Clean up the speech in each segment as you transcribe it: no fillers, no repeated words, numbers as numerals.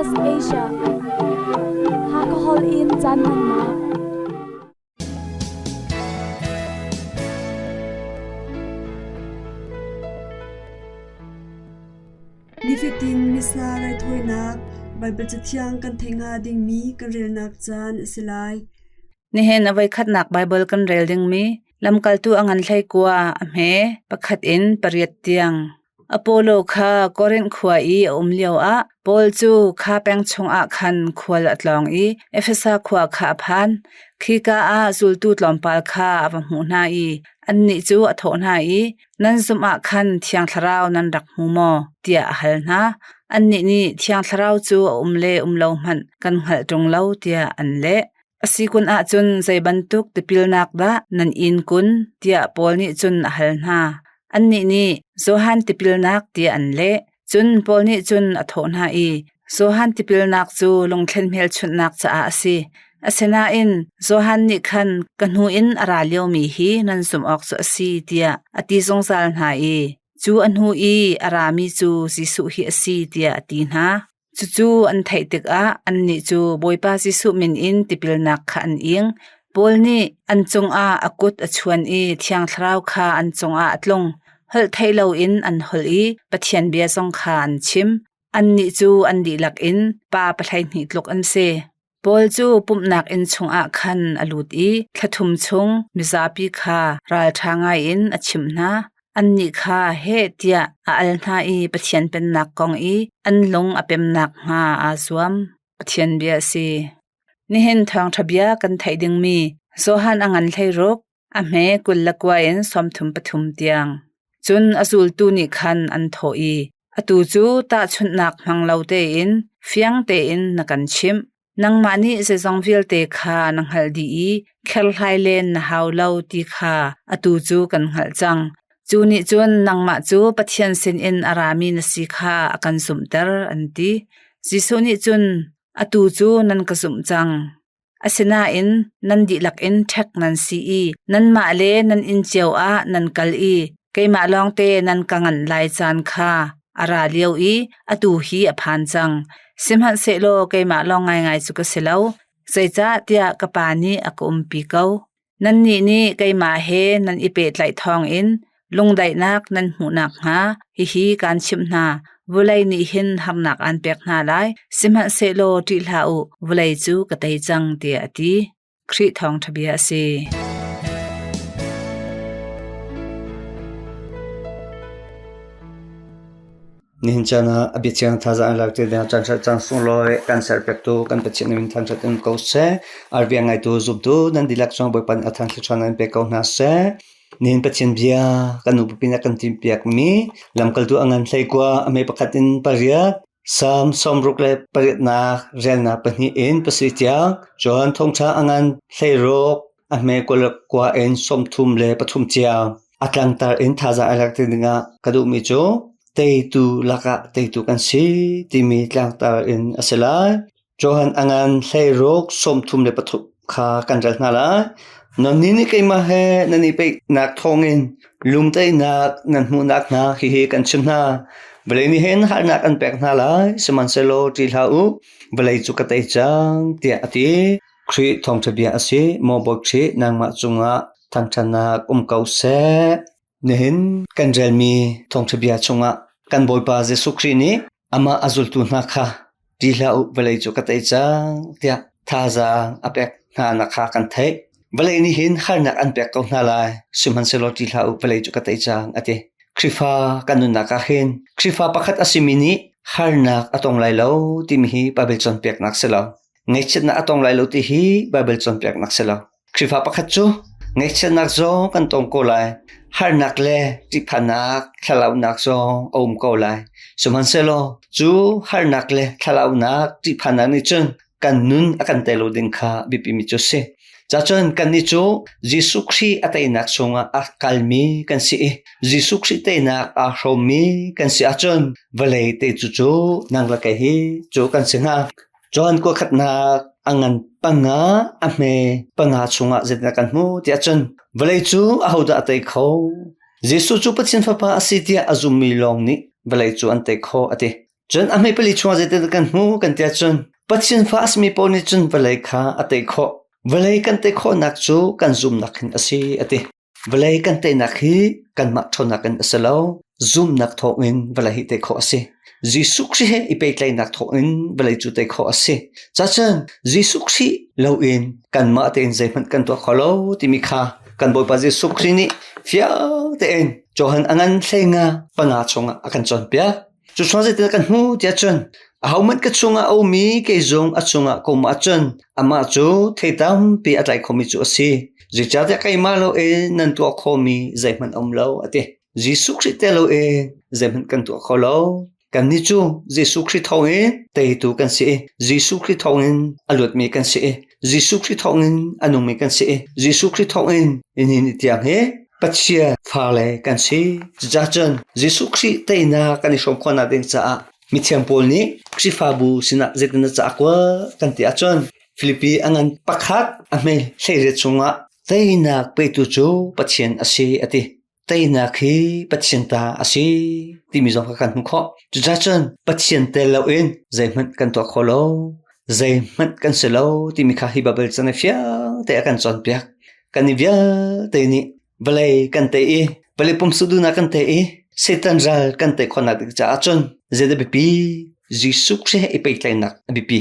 SBS Asia. Hakahol in caan hmannak. Nifatin Missa raithawinak Baibal Cathiang kan theih hnga dingmi kan relnak caan a si lai. Nihin a voikhatnak Baibal kan rel dingmi lamkaltu a ngan hlei kua a hme pakhat in pariat tiang. Apollo kha Korinth khua i a um lioah Paul cu kha peng chungah khan khual a tlawng i Efesa khua kha a phan. Khika ah zultu tlawmpal kha a va hmuh hna i annih cu a thawh hna i, Nan zumh ah khan Thiang Thlarau nan rak hmu maw? tiah a hal hna. Annih nih Thiang Thlarau cu a um le um lo hmanh kan hngalh ṭung lo tiah an leh. A si kun ahcun zei bantuk tipilnak dah nan in kun? tiah Paul nih cun a hal hna. Annih nih Johan tipilnak tiah an leh. Cun Paul nih cun a thawh hna i, Johan tipilnak cu lungthlen hmelchunhnak caah a si. Asinain Johan nih khan ka hnu in a ra liomi hi nan zumh awk cu a si tiah a ti zungzal hna i cu a hnu i a rami cu Jesuh hi a si tiah a ti hna. Cucu an theih tikah annih cu Bawipa Jesuh min in tipilnak kha an ing. Paul nih an cungah a kut a chuan i Thiang Thlarau kha an cungah a tlung. Holh theih loin an holh i Pathian bia zong kha an chim. Annih cu an dihlak in pa 12 tluk an si. Paul cu pumhnak inn chungah khan a lut i thla thum chung mizapi kha ralṭha ngaiin a chimh hna. Annih kha heh tiah a al hna i Pathian Pennak kong i an lung a pem nakhnga aa zuam. Pathian bia a si. Nihin thawngṭha bia kan theih dingmi Johan a ngan hleiruk, a hme 21 in 33 tiang. Cun a zultu nih khan an thawh i, Atu cu tahchunhnak hmang lo tein fiang tein na kan chimh. Nangmah nih zeizong vialte kha na hngalh dih i kherhlai len na hau lo ti kha atu cu kan hngalh cang. Cu nih cun nangmah cu Pathian sinin a rami na si kha a kan zumhter, an ti. Jesuh nih cun, Atu cu nan ka zumh cang. Asinain nan dihlak in ṭhek nan si i nanmah le nan inn cio ah nan kal i keimah lawngte nan ka nganh lai caan kha a ra lio i atu hi a phan cang. Sihmanhsehlaw keimah lawng ngaingai cu ka si lo, zeicahtiah ka Pa nih a ka umpi ko. Nannih nih keimah he nan i pehtlaih thawngin lungdaihnak nan hmuh nakhnga hihi kaan chimh hna: Vawlei nih hin harnak aan pek hna lai, sihmanhsehlaw ṭih hlah u, vawlei cu ka tei cang, tiah a ti. Khrih Thawngṭha Bia a si. Nihin caan ah a biachiang thazaang lak ti ding caan caan sunglawi kan serpiaktu kan Pathian min thangṭhat in ko seh. Arbia ngaitu zumtu nan dihlak zong Bawipa nih a thang thluachuah nan pe ko hna seh. Nihin Pathian bia kan nupi na kan timhpiakmi lamkaltu a ngan hlei kua a me pakhat in pariat Salm 68 relnak pahnih in pasarih tiang, cun thawngṭha a ngan hleiruk a hme 29 in 33 tiang a tlangtar in thazaang a lak ti dingah ka duhmi cu teitu lakah teitu kan si timi tlangtar in a si lai. Johan a ngan hleiruk 33 kha kan rel hna lai. Nannih nih keimah he nan i peihnak thawngin lungteinak nan hmuhnak hna hihi kan chim hna. Vawlei nih hin harnak an pek hna lai, sihmanhsehlaw ṭih hlah u, vawlei cu ka tei cang, tiah a ti. Khrih thawngṭha bia a si. Maw Bawi Khrih, nangmah cungah thangṭhatnak um ko seh. Nihin kan relmi thawngṭha bia chungah kan Bawipa Jesuh Khrih nih amah a zultu hna kha ṭih hlah u, vawlei cu ka tei cang tiah thazaang a pek hna nak kha kan theih. Vawlei nih hin harnak an pek ko hna lai, sihmanhsehlaw ṭih hlah u, vawlei cu ka tei cang a ti. Khrihfa kan nunnak ah hin Khrihfa pakhat a simi nih harnak a tong lai lo timi hi Baibal cawnpiaknak si lo. Ngaihchiatnak a tong lai lo ti hi Baibal cawnpiaknak si lo. Khrihfa pakhat cu ngaihchiatnak zong kan tong ko lai. Harnak le ṭihphannak, thlalaunak zong a um ko lai. Sihmanhsehlaw cu harnak le thlalaunak, ṭihphannak nih cun kan nun a kan tei lo ding kha biapimi cu a si. Cacun kannih cu Jesuh Khrih a teinak chungah a kalmi kan si i Jesuh Khrih teinak aa hrawmmi kan si ahcun vawlei te cu cu nang le kei hi cu kan si hnga. John kuakhatnak a ngan panga a hme panga chungah zeitindah kan hmuh tiah cun vawlei cu ahodah a tei kho? Jesuh cu Pathian Fapa a si tiah a zummi lawng nih vawlei cu an tei khawh a ti. Cun a hme pali chungah zeitin kan hmu kan tiah cun Pathian fa a simi paoh nih cun vawlei kha a tei khawh. Vawlei kan tei khawhnak cu kan zumnak hin a si a ti. Vawlei kan teinak hi kanmah ṭhawnnak in a si lo. Zumnak thawngin vawlei hi tei khawh a si. Jesuh Khrih he i pehtlaihnak thawngin vawlei cu tei khawh a si. Cacun Jesuh Khrih loin kanmah tein zeihmanh kan tuah kho lo timi kha kan Bawipa Jesuh Khrih nih fiang tein Johan a ngan hleinga panga chungah a kan cawnpiak. Cu chuang zeitin kan hmu tiah cun ahohmanh ka chungah a ummi kei zong a chungah ka um ahcun amah cu thei tampi a tlai khomi cu a si. Zeicahtiah keimah loin nan tuah khawhmi zeihmanh a um lo a ti. Jesuh Khrih tel loin zeihmanh kan tuah kho lo. Kannih cu Jesuh Khrih thawngin teitu kan si i Jesuh Khrih thawngin a luatmi kan si i Jesuh Khrih thawngin a nungmi kan si i Jesuh Khrih thawngin nihin ni tiang hi Pathian fale kan si. Cucaah cun Jesuh Khrih teinak kan i hrawm khawhnak ding caah mithiang Paul nih Khrihfabu sinah zeitin dah ca a kuat kan ti ahcun Filipi a ngan pakhat a hme hleiriat chungah teinak petu cu Pathian a si a ti. Teinak hi Pathian ta a si timi zong kha kan hmuh khawh. Cucaah cun Pathian tel loin zeihmanh kan tuah kho lo, zeihmanh kan si lo timi kha hi Baibal cang i fiang te a kan cawnpiak. Kan i vialte nih vawlei kan tei i vawlei pumsudunak kan tei i Satan ral kan tei khawhnak ding caah cun zeidah biapi Jesuh Khrih he i pehtlaihnak a biapi.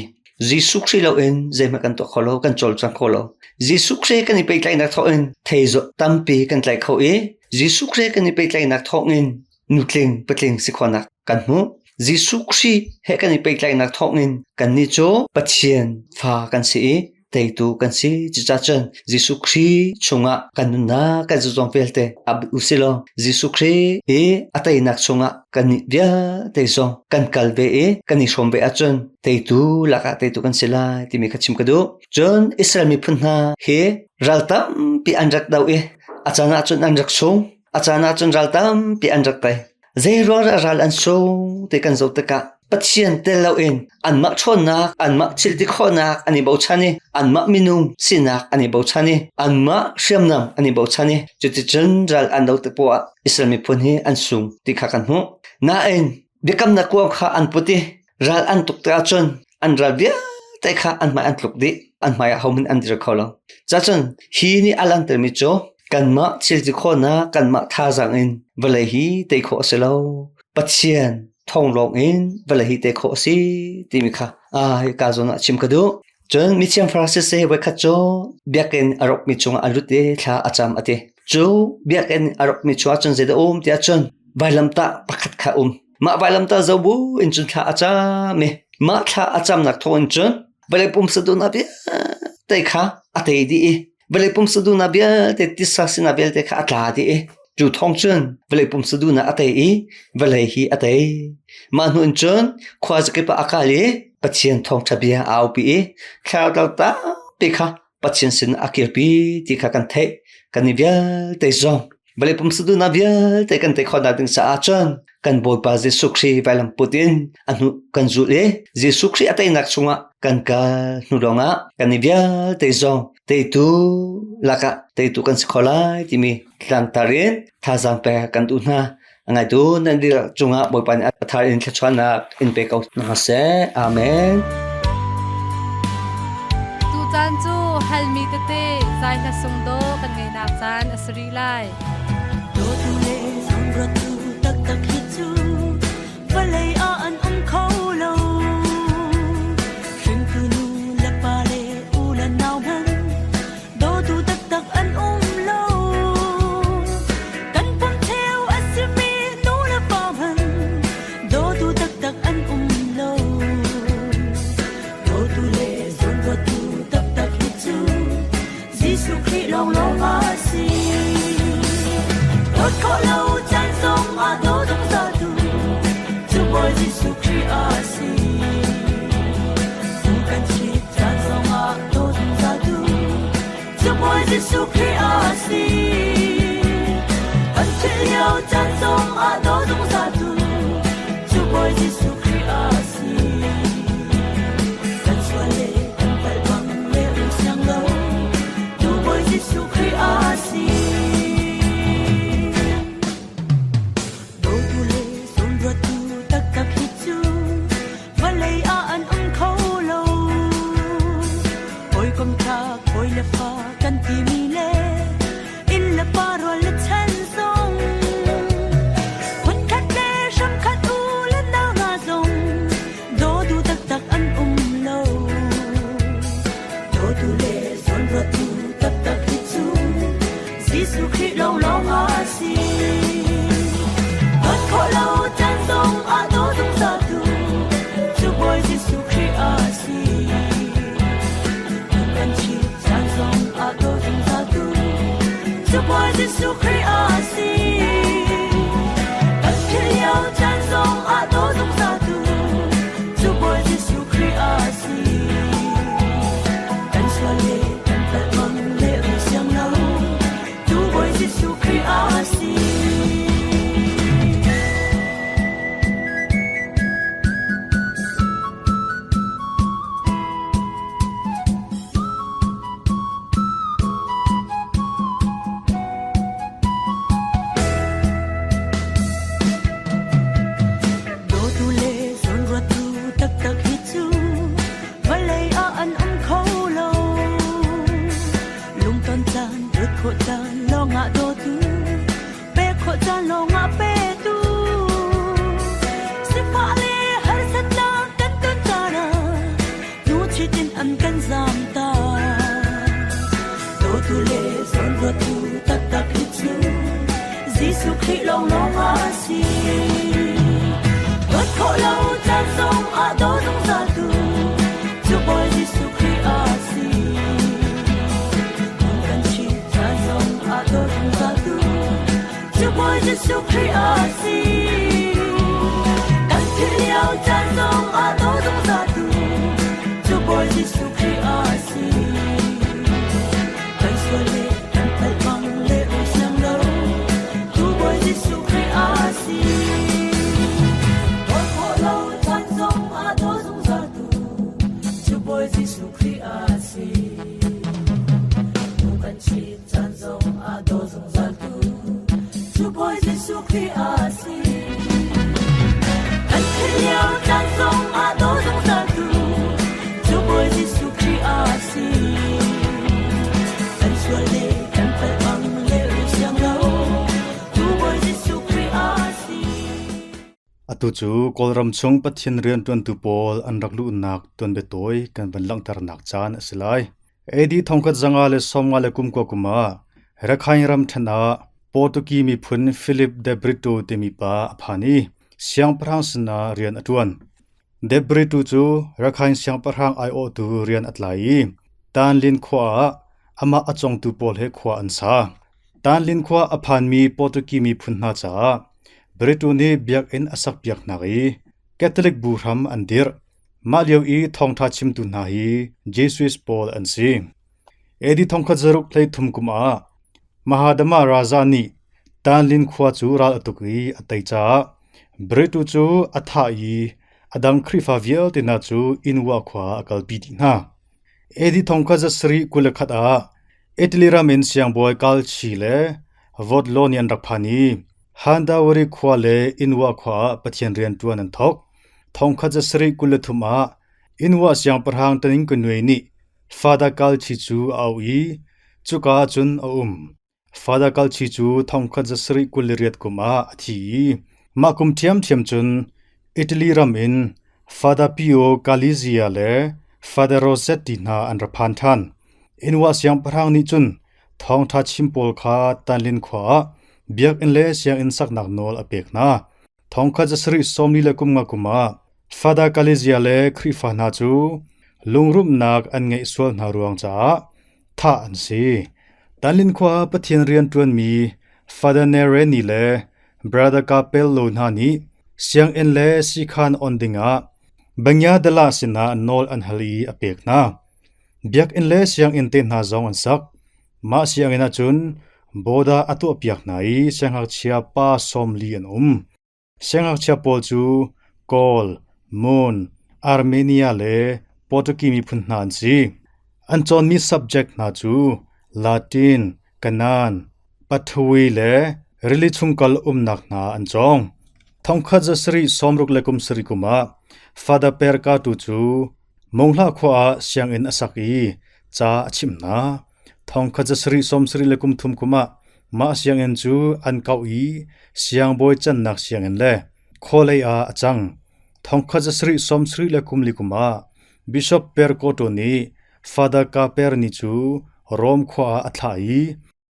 Jesuh Khrih loin zeihmanh kan tuah kho lo, kan cawlcang kho lo. Jesuh Khrih kan i pehtlaihnak thawngin thei tampi kan tlai kho i Jesuh Khrih kan i pehtlaihnak thawngin nutling patling si khawhnak kan hmuh. Jesuh Khrih he kan i pehtlaihnak thawngin kannih cu Pathian fa kan si i teitu kan si. Cucaah cun Jesuh Khrih chungah kan nunnak kan zuzawng vialte ap usilaw Jesuh Khrih i a teinak chungah kannih vialte zong kan kal ve i kan i hrawm ve ahcun teitu lakah teitu kan si lai timi kha chim ka duh. Cun Israel miphun hna hi ral tampi an rak do i a caan ahcun an rak sung, a caan ahcun ral tampi an rak tei. Zei ruangah ral an sung ti kan zoh tikah Pathian tel loin anmah ṭhawnnak, anmah thilti khawhnak an i bochan i anmah minung sinak an i bochan i anmah hriamnam an i bochan i cuticun ral an do tik poah ah Israel miphun hi an sung ti kha kan hmuh. Nain biakamnak kuang kha an put i ral an tuk tikah cun an ral vialte kha an hmai an tluk dih, an hmai ah hohmanh an dir kho lo. Cacun hi nih a langhtermi cu kanmah thilti khawhnak, kanmah thazaang in vawlei hi tei khawh a si lo. Pathian thawng lawng in vawlei hi tei khawh a si timi kha hika zawn ah chim ka duh. Cun mithiang Francis hi voikhat cu biakinn a rawkmi chungah a lut i thla a cam a ti. Cu biakinn a rawkmi chungah cun zeidah a um tiah cun vailamtah pakhat kha a um. Mah vailamtah zoh bu in cun thla a cam i mah thla a camnak thawng in cun vawlei pumsa duhnak vialte kha a tei dih i vawlei pumsa duhnak vialte titsa sinak vialte kha a tla dih i cu thawng cun vawlei pumsa duhnak a tei i vawlei hi a tei. Mah hnu in cun khua zakip ah a kal i Pathian thawngṭha bia a aupi i thlarau tampi kha Pathian sin a kirpi ti kha kan theih. Kan i vialte zong vawlei pumsa duhnak vialte kan tei khawhnak ding caah cun kan Bawipa Jesuh Khrih vailam put in a hnu kan zulh i Jesuh Khrih a teinak chungah kan kal hnu lawngah kan i vialte zong teitu lakah teitu kan si kho lai timi tlangtar in thazaang pek kan duh hna. A ngaitu nan dihlak cungah Bawipa nih a thar in thluachuahnak in pe ko hna seh. Amen. Tucaan cu halmi tete zai hla sung daw kan ngeinak caan a si rih lai. Dawtu le zawnruattu taktak hi cu vawlei ah an um kho lo. Hringtu nu le pa le u le nau hmanh dawtu taktak an um lo. Kan pum cheu a simi nu le pa hmanh dawtu taktak an um lo. Dawtu le zawnruattu taktak hi cu Jesuh Khrih lawnglawng a si. Dawt khawh lo caan zong ah daw zungzaltu cu Bawi Jesuh Khrih a si. Tu kan chit caan zong ah daw zungzaltu cu Bawi Jesuh Khrih a si. Kan thih lio caan zong ah daw zungzaltu cu Bawi Jesuh Khrih a si. Kan sual le kan palh bang le um siang lo tu Bawi Jesuh Khrih a si. Dawtu le zawnruattu taktak hi cu. le fa kan timi le inn le pa rual le chan zong Phunkhat le hramkhat u le nau hna zong dawtu taktak an um lo. Dawtu le zawnruattu taktak hi cu Jesuh Khrih lawnglawng a si. Dawt khawh lo caan zong ah daw zungzaltu cu Bawi Jesuh Khrih a si. Kan chim caan zong ah daw zungzaltu cu Bawi Jesuh Khrih a si. Kan philh lio caan zong ah daw zungzaltu cu Bawi Jesuh Khrih a si. Kan sual le kan palh bang le um siang lo tu Bawi Jesuh Khrih a si. Dawtu le zawnruattu taktak hi cu vawlei ah an um kho lo. Lungton caan, dawt khawh caan lawngah dawtu, pek khawh caan lawngah petu. Sifah le harsatnak kan ton caan ah nu chit in an kan zaam ta. Dawtu le zawnruattu taktak hi cu Jesuh Khrih lawnglawng a si. Dawt khawh lo caan zong ah daw zungzaltu cu Bawi Jesuh Khrih a si. Kan chim caan zong ah daw zungzaltu cu Bawi Jesuh Khrih a si. Kan thih lio caan zong ah daw zungzaltu cu Bawi Jesuh Khrih a si. Kan sual le kan palh bang le um siang lo tu Bawi Jesuh Khrih a si. Dawt khawh lo caan zong ah daw zungzaltu cu Bawi Jesuh Khrih a si. Tu kan chim caan zong ah daw zungzaltu cu Bawi Jesuh Khrih a si. Kan thih lio caan zong ah daw zungzaltu cu Bawi Jesuh Khrih a si. Kan sual le kan palh bang le siang lo tu Bawi Jesuh Khrih a si. Atu cu Kawlram chung Pathian rianṭuantu pawl an rak luhnak tuanbia tawi kan van langhternak caan a si lai. AD 1959 kum ah Rakhine ram ṭhen ah Portugi miphun Philip de Brito timi pa a phan i siangpahrang sinah rian a ṭuan. De Brito cu Rakhine siangpahrang aiawhtu rian a tlai i Tanlin khua ah amah a congtu pawl he khua an sa. Tanlin khua a phanmi Portugi miphun hna caah Brito nih biakinn a sakpiak hna i Catholic bu hram an dirh. Mah lio i thawngṭha chimtu hna hi Jesuits pawl an si. AD 1633 kum ah Mahadama Raja nih Tanlin khua cu ral a tuk i a tei caah Brito cu a thah i a dang Khrihfa vialte hna cu Inwa khua ah a kalpi dih hna. AD 1721 ah Italy ram in siangbawi Kalchi le Votlo nih an rak phan i Handawari khua le Inwa khua ah Pathian rianṭuan an thawk. 1723 ah Inwa siangpahrang Taninkanui nih Fada Kalchi cu a auh i cuka ah cun a um. Fada Kalchi cu 1728 kum ah a thi i mah kum ṭhiamṭhiam cun Italy ram in Fada Pio Galizia le Fada Rossetti hna an ra phan ṭhan. Inwa siangpahrang nih cun thawngṭha chim pawl kha Tanlin khua ah biakinn le sianginn saknak nawl a pek hna. 1743 kum ah Fada Galizia le Khrihfa hna cu lungrumhnak an ngeih sual hna ruang caah thah an si. Tanlin khua ah Pathian rian ṭuanmi Fada Nereni le Brother Capello hna nih sianginn le siikhaan on dingah Bangyadala sinah nawl an hal i a pek hna. Biakinn le sianginn te hna zong an sak. Mah sianginn ah cun bawda a tuahpiak hna i siangngakchia pa 40 an um. Siangngakchia pawl cu Kawl, Mon, Armenia le Portuguese miphun hna an si. An cawnmi subject hna cu Latin, Kanan, Pathawi le rili chungkal umnak hna an cawng. 1767 kum ah Father Perka tu cu Monghlah khua ah sianginn a sak i. ca a chimh hna. Thongkhat zasarih sawmsarih le kum thum kum ah mah sianginn cu an kauh i siangbawi cannak sianginn le khualei ah a cang. Thongkhat zasarih sawmsarih le kum li kum ah Bishop Percoto nih Father Caperni cu Rome khua ah a thlah i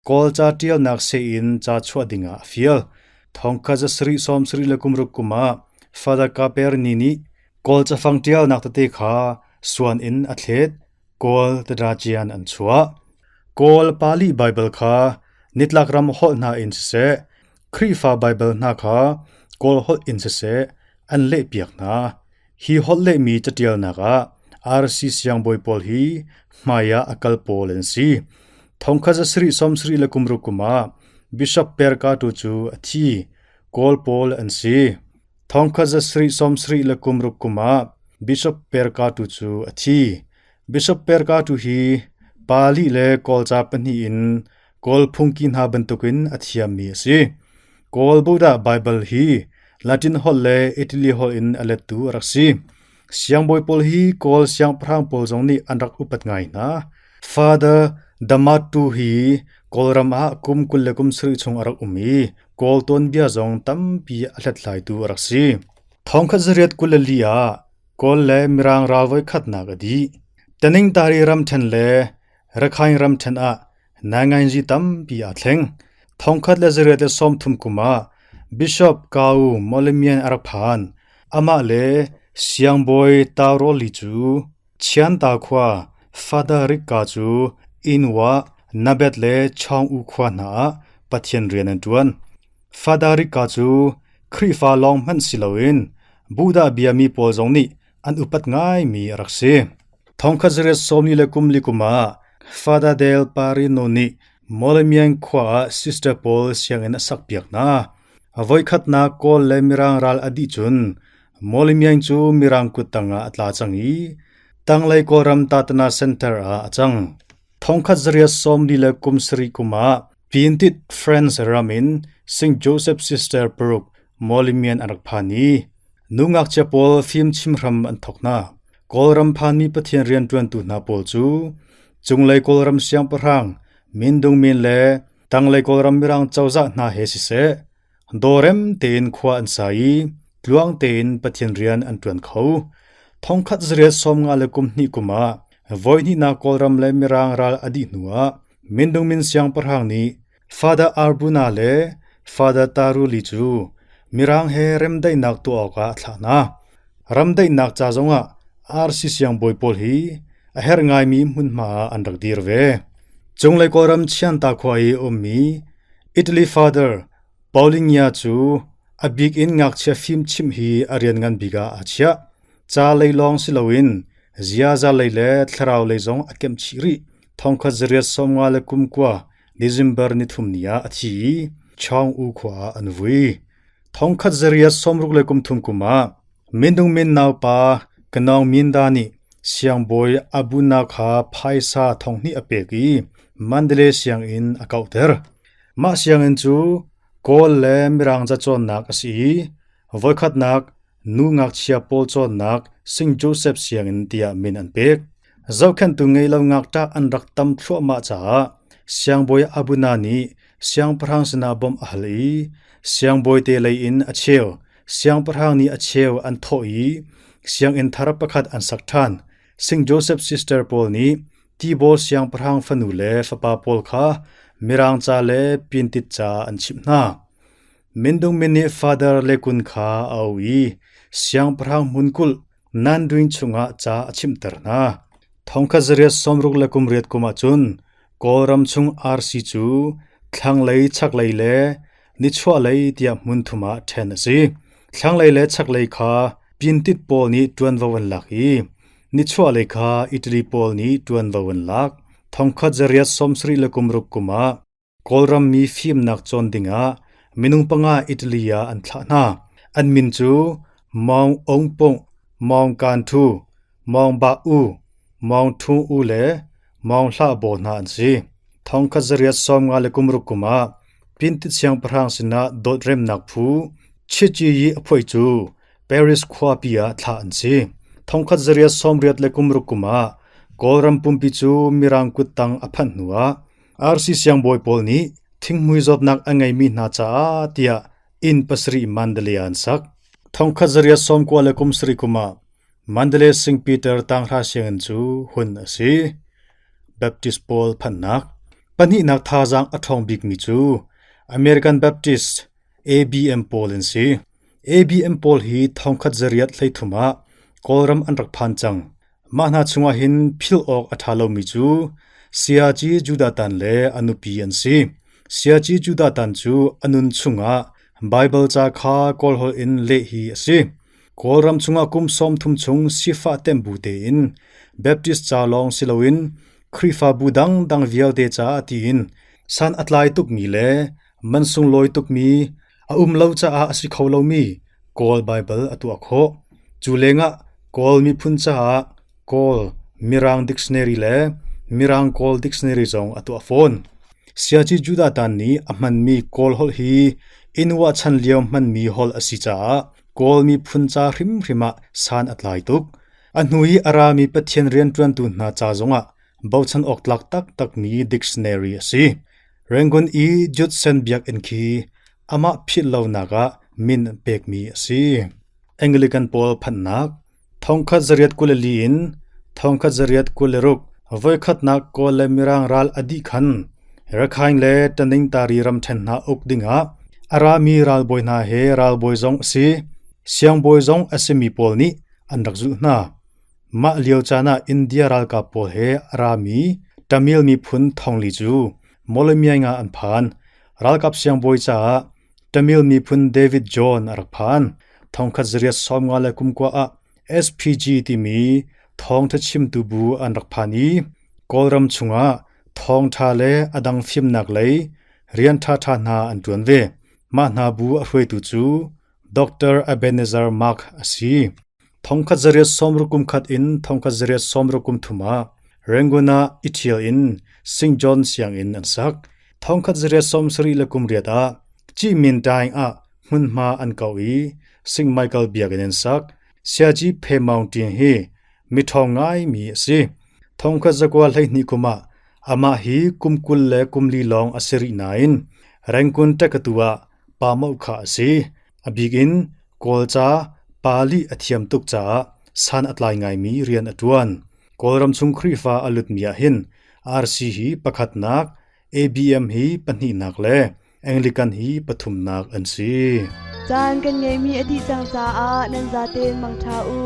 Kawlca ṭialnak seh in ca chuah dingah a fial. Thongkhat zasarih sawmsarih le kum ruk kum ah Father Caperni nih Kawl cafang ṭialnak tete kha suan in a thlet. Kawl tadacian an chuah. Kawl Pali Baibal kha nitlak ram holh hna in siseh, Khrihfa Baibal hna kha Kawl holh in siseh an lehpiak hna. Hi holh lehmi caṭialnak ah RC siangbawi pawl hi hmai ah a kal pawl an si. Thongkhat zasarih sawmsarih le kum ruk kum ah Bishop Perkatu cu a thi. Kawl pawl an si. Thongkhat zasarih sawmsarih le kum ruk kum ah Bishop Perkatu cu a thi. Bishop Perkatu hi Pali le Kawlca pahnih in Kawl phungki hna bantukin a thiammi a si. Kawl Buddha Baibal hi Latin holh le Italy holh in a lettu a rak si. Siangbawi pawl hi Kawl siangpahrang pawl zong nih an rak upat ngai hna. Father Damatu hi Kawlram ah kum 20 le kum sarih chung a rak um i Kawl tuanbia zong tampi a hlathlaitu a rak si. Thongkhat zariat 24 ah Kawl le Mirang ral voikhatnak a dih. Taningtari ramṭhen le Rakhine ramṭhen ah nainganzi tampi aa thleng. Thongkhat le zariat le 30 kum ah Bishop Kau Mawlamian a rak phan. Amah le siangbawi Taurawli cu Chianta khua Father Rikka cu Inwa, Nabet le Chaung-U khua hna ah Pathian rian an ṭuan. Father Rikka cu Khrihfa lawng hmanh si loin Buddha biami pawl zong nih an upat ngaimi a rak si. Thongkhat zariat sawmli le kum li kum ah Father Del Parino nih Mawlamyine khua ah sister pawl sianginn a sakpiak hna. A voikhatnak Kawl le Mirang ral a dih cun Mawlamyine cu Mirang kut tangah a tla cang i tanglei Kawlram Tatana Center ah a cang. Thongkhat zariat sawmli le kum sarih kum ah Pintit France ram in St. Joseph Sister paruk Mawlamyine an rak phan i nu ngakchia pawl fimchim hram an thawk hna. Kawlram phanmi Pathian rianṭuantu hna pawl cu cunglei Kawlram siangpahrang Mindung Min le tanglei Kawlram Mirang cozah hna he siseh, dawrem tein khua an sa i tluang tein Pathian rian an ṭuan kho. Thongkhat zariat 50 le kum hnih kum ah voihnihnak Kawlram le Mirang ral a dih hnuah Mindung Min siangpahrang nih Father Arbuna le Father Taruli cu Mirang he remdaihnak tuah awkah a thlah hna. Ramdaihnak ca zongah RC siangbawi pawl hi a herh ngaimi hmunhma ah an rak dir ve. Cunglei Kawlram Chianta khua i a ummi Italy Father Paulinia cu a bik in ngakchia fimchimh hi a rian ngan bik ah aa chiah. Ca lei lawng si loin ziaza lei le thlarau lei zong a kemh chih rih. Thongkhat zariat 50 le kum kua December nithum ni ah a thi i Chaung U khua ah an vui. Thongkhat zariat 60 le kum thum kum ah Mindung Min naupa Kanawng Minda nih siangbawi Abuna kha phaisa thonghnih a pek i Mandalay sianginn a kauhter. Mah sianginn cu Kawl le Mirang ca cawnnak a si i voikhatnak nu ngakchia pawl cawnnak St. Joseph sianginn tiah min an pek. Zohkhenhtu ngei lo ngakṭah an rak tam thluahmah caah siangbawi Abuna nih siangpahrang sinah bawmh a hal i siangbawite lei in a cheu, siangpahrang nih a cheu an thawh i sianginn thar pakhat an sak ṭhan. St. Joseph sister pawl nih Tibaw siangpahrang fanu le fapa pawl kha Mirang ca le Pintit ca an chimh hna. Mindung min nih Father Lekun kha a auh i siangpahrang hmunkulh Nanduin chungah ca a chimhter hna. Thongkhat zariat 60 le kum riat kum ahcun Kawlram chung RC cu thlanglei, chaklei le nichuahlei tiah hmun thum ah ṭhen a si. Thlanglei le chaklei kha Pintit pawl nih ṭuanvo an lak i nichuahlei kha Italy pawl nih ṭuanvo an lak. Thongkhat zariat 70 le kum ruk kum ah Kawlram mi fimnak cawn dingah minung panga Italy ah an thlah hna. An min cu Maung Aung Pung, Maung Kan Thu, Maung Ba U, Maung Thu U le Maung Hlah Baw hna an si. Thongkhat zariat 50 le kum ruk kum ah Pintit siangpahrang sinah dawtremnak phu Chichi Yi a phuai cu Paris khuapi ah thlah an si. Thongkhat zariat 80 le kum ruk kum ah Kawlram pumpi cu Mirang kuttang a phanh hnuah RC siangbawi pawl nih thinghmui zawtnak a ngeimi hna caah tiah inn pasarih Mandalay ah an sak. Thongkhat zariat sawmkua le kum sarih kum ah Mandalay Sing Peter tanghra sianginn cu hun a si. Baptist pawl phanhnak. Pahnihnak thazaang a ṭhawng bikmi cu American Baptist ABM pawl an si. ABM pawl hi thongkhat zariat 33 ah Kawlram an rak phan cang. Mah hna chungah hin philh awk a ṭha lomi cu Sayaci Judah Tan le a nupi an si. Sayaci Judah Tan cu a nun chungah Baibal ca kha Kawlholh in leh hi a si. Kawlram chungah kum 30 chung sifah temh bu tein Baptist ca lawng si loin Khrihfabu dangdang vialte caah tiin san a tlai tukmi le man sunglawi tukmi a um lo caah a si kho lomi Kawl Baibal a tuah khawh. Cu lengah Kawl miphun caah Kawl Mirang Dictionary le Mirang Kawl Dictionary zong a tuah fawn. Siaci Judah Tan nih a hmanmi Kawl holh hi Inwa chan lio hmanmi holh a si caah Kawl miphun ca hrimhrim ah san a tlai tuk. A hnu i a rami Pathian rianṭuantu hna ca zongah bochan awk tlak taktakmi dictionary a si. Rangoon i Judson biakinn khi amah philh lonak ah min pekmi a si. Anglican pawl phanhnak thongkhat zariat 24 in thongkhat zariat 26 voikhatnak Kawl le Mirang ral a dih khan Rakhine le Taningtari ramṭhen hna uk dingah a rami ralbawi hna he ralbawi zong a si, siangbawi zong a simi pawl nih an rak zulh hna. Mah lio caan ah India ralkap pawl he a rami Tamil miphun thongli cu Mawlamyine ah an phan. Ralkap siangbawi caah Tamil miphun David John a rak phan. Thongkhat zariat 50 le kum kua ah SPG timi thawngṭha chimtu bu an rak phan i Kawlram chungah thawngṭha le a dang fimnak lei rian ṭhaṭha hna an ṭuan ve. Mah hna bu a hruaitu cu Dr. Ebenezer Mark a si. Thongkhat zariat 60 kum khat in thongkhat zariat 60 kum thum ah Rangoon ah i ṭhial in St. John sianginn an sak. Thongkhat zariat 70 le kum riat ah Cimin Taing ah hmunhma an kauh i St. Michael biakinn an sak. Siaci Phe Maung Ṭin hi miṭhawng ngaimi a si. Thongkhat zakua 12 kum ah amah hi kum 20 le kum li lawng a si rih nain Rangoon ṭekatu ah pa moh kha a si. A bik in Kawlca Pali a thiam tuk caah san a tlai ngaimi rian a ṭuan. Kawlram chung Khrihfa a lutmi ah hin RC hi pakhatnak, ABM hi pahnihnak le Anglican hi pathumnak an si. Caan kan ngeihmi a dih cang caah nan zaten mangṭha u.